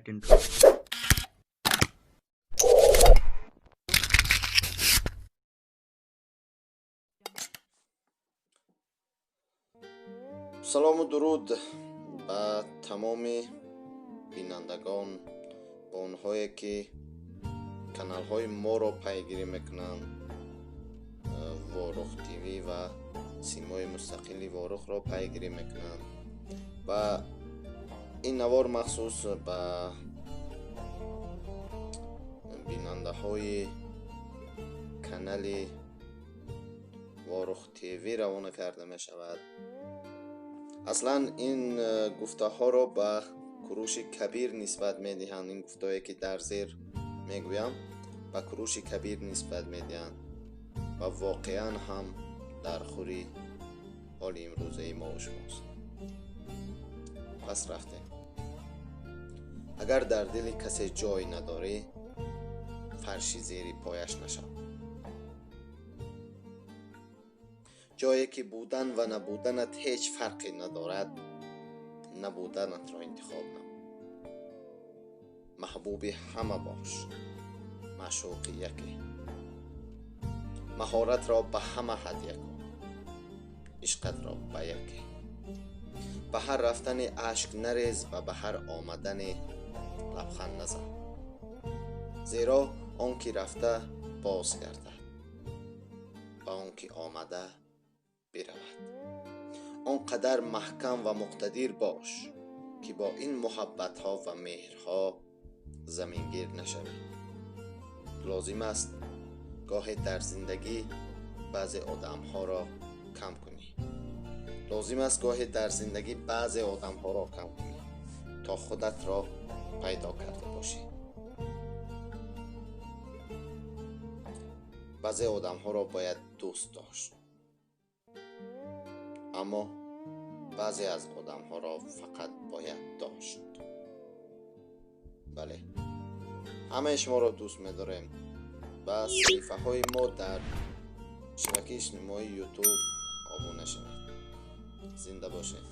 Intro. Салому дуруд ба тамоми бинандагон, ба онҳое ки каналҳои моро пайгирӣ мекунанд, Ворух ТВ ва симои мустақили Ворухро пайгирӣ мекунанд. Ва ин навор махсус ба бинандаҳои канали Ворух ТВ равона карда мешавад. Аслан ин гуфтаҳоро ба Куруши Кабир нисбат медиҳанд. Ин гуфтаҳое ки дар зер мегӯям ба Куруши Кабир нисбат медиҳанд ва воқеан ҳам дар хури ҳоли имрӯзаи мо ва шумост. Пас рафтем. Агар дар дили касе ҷой надорӣ, фарши зери пояш нашав. Ҷое ки будан ва набуданат ҳеҷ фарқе надорад, набуданатро интихоб намо. Маҳбуби ҳама бош, маъшуқи яке. Маҳоратро ба ҳама ҳадя кун, ишқатро ба яке. Ба ҳар рафтани ашк нарез ва ба ҳар омадани лабханд назан, зеро он ки рафта боз гардад ва он ки омада биравад. Он қадар маҳкам ва муқтадир бош ки бо ин муҳаббатҳо ва меҳрҳо замингир нашавӣ. Лозим аст гоҳе дар зиндагӣ баъзе одамҳоро кам кунӣ. Лозим аст гоҳе дар зиндагӣ баъзе одамҳоро кам кунӣ то худатро пайдо карда бошӣ. Баъзе одамҳоро бояд дӯст дошт, аммо баъзе аз одамҳоро фақат бояд дошт. Бале, ҳамаи шуморо дӯст медорем. Ба саҳифаҳои мо дар шабакаи иҷтимоии Ютуб обуна шавед. Зинда бошед.